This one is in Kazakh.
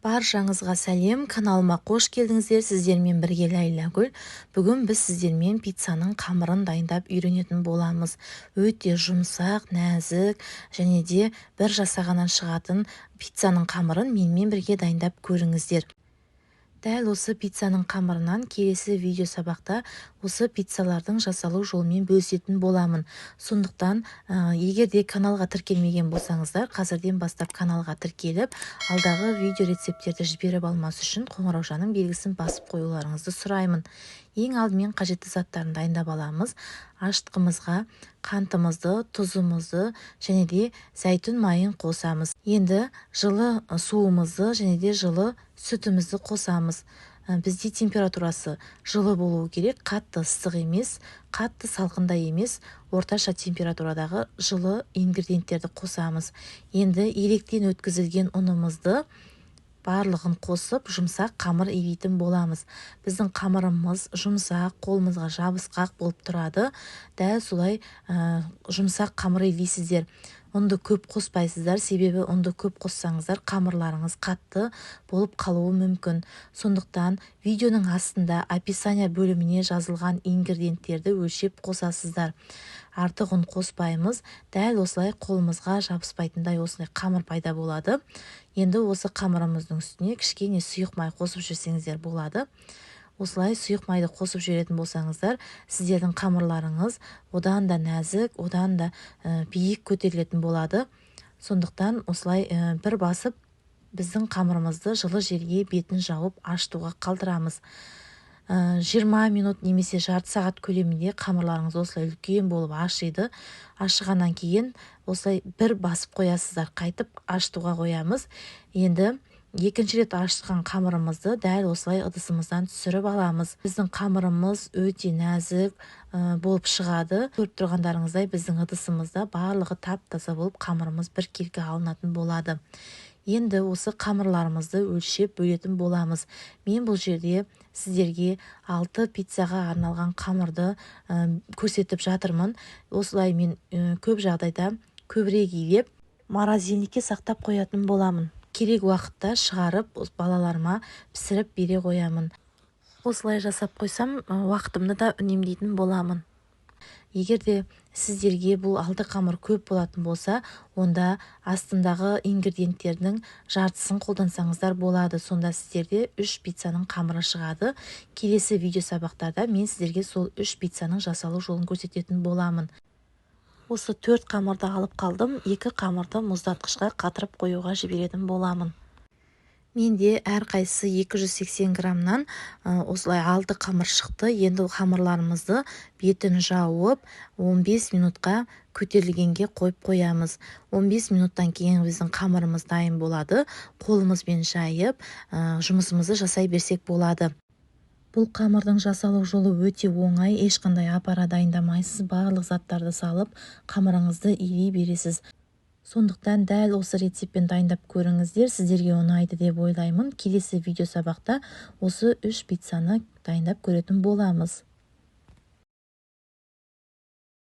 Баршаңызға сәлем! Каналыма қош келдіңіздер! Сіздермен бірге Ләйләгүл. Бүгін біз сіздермен пиццаның қамырын дайындап үйренетін боламыз. Өте жұмсақ, нәзік және де бір жасағаннан шығатын пиццаның қамырын менімен бірге дайындап көріңіздер. Дәл осы пиццаның қамырынан келесі видео сабақта осы пиццалардың жасалу жолымен бөлісетін боламын. Сондықтан егер де каналға тіркелмеген болсаңыздар, қазірден бастап каналға тіркеліп, алдағы видео рецепттерді жіберіп алмас үшін қоңыраушаның белгісін басып қоюларыңызды сұраймын. Ең алдымен қажетті заттарын дайындап аламыз. Ашытқымызға қантымызды, тұзымызды және де зәйтүн майын қосамыз. Енді жылы суымызды және де жылы сүтімізді қосамыз. Бізде температурасы жылы болуы керек, қатты ыстық емес, қатты салқын да емес, орташа температурадағы жылы ингредиенттерді қосамыз. Енді електен өткізілген ұнымызды барлығын қосып, жұмсақ қамыр илейтін боламыз. Біздің қамырымыз жұмсақ, қолымызға жабысқақ болып тұрады. Дәл солай жұмсақ қамыр илейсіздер. Ұнды көп қоспайсыздар, себебі ұнды көп қоссаңыздар, қамырларыңыз қатты болып қалуы мүмкін. Сондықтан видеоның астында описание бөліміне жазылған ингредиенттерді өлшеп қосасыздар. Артық ұн қоспаймыз. Дәл осылай қолымызға жабыспайтындай осындай қамыр пайда болады. Енді осы қамырымыздың үстіне кішкене сұйық май қосып жіберсеңіздер болады. Осылай сұйық майды қосып жіберетін болсаңыздар, сіздердің қамырларыңыз одан да нәзік, одан да биік көтерілетін болады. Сондықтан осылай бір басып, біздің қамырымызды жылы жерге бетін жауып, ашытуға қалдырамыз. 20 минут немесе жарты сағат көлемінде қамырларыңыз осылай үлкен болып ашиды. Ашығаннан кейін осылай бір басып қоясыздар, қайтып ашытуға қоямыз. Енді екінші рет ашытқан қамырымызды дәл осылай ыдысымыздан түсіріп аламыз. Біздің қамырымыз өте нәзік болып шығады. Көріп тұрғандарыңыздай, біздің ыдысымызда барлығы тап таза болып, қамырымыз біркелкі алынатын болады. Енді осы қамырларымызды өлшеп бөлетін боламыз. Мен бұл жерде сіздерге алты пиццаға арналған қамырды көрсетіп жатырмын. Осылай мен көп жағдайда көбірек илеп, морозильникке сақтап қоятын боламын. Керек уақытта шығарып, балаларыма пісіріп бере қоямын. Осылай жасап қойсам, уақытымды да үнемдейтін боламын. Егер де сіздерге бұл алты қамыр көп болатын болса, онда астындағы ингредиенттердің жартысын қолдансаңыздар болады. Сонда сіздерде үш пиццаның қамыры шығады. Келесі видео сабақтарда мен сіздерге сол үш пиццаның жасалу жолын көрсететін боламын. Осы төрт қамырды алып қалдым, екі қамырды мұздатқышқа қатырып қоюға жіберетін боламын. Менде әрқайсысы 280 граммнан осылай алты қамыр шықты. Енді қамырларымызды бетін жауып, 15 минутқа көтерілгенге қойып қоямыз. 15 минуттан кейін біздің қамырымыз дайын болады. Қолымызбен жайып, жұмысымызды жасай берсек болады. Бұл қамырдың жасалу жолы өте оңай, ешқандай апара дайындамайсыз, барлық заттарды салып, қамырыңызды илей бересіз. Сондықтан дәл осы рецептпен дайындап көріңіздер, сіздерге ұнайды деп ойлаймын. Келесі видео сабақта осы үш пиццаны дайындап көретін боламыз.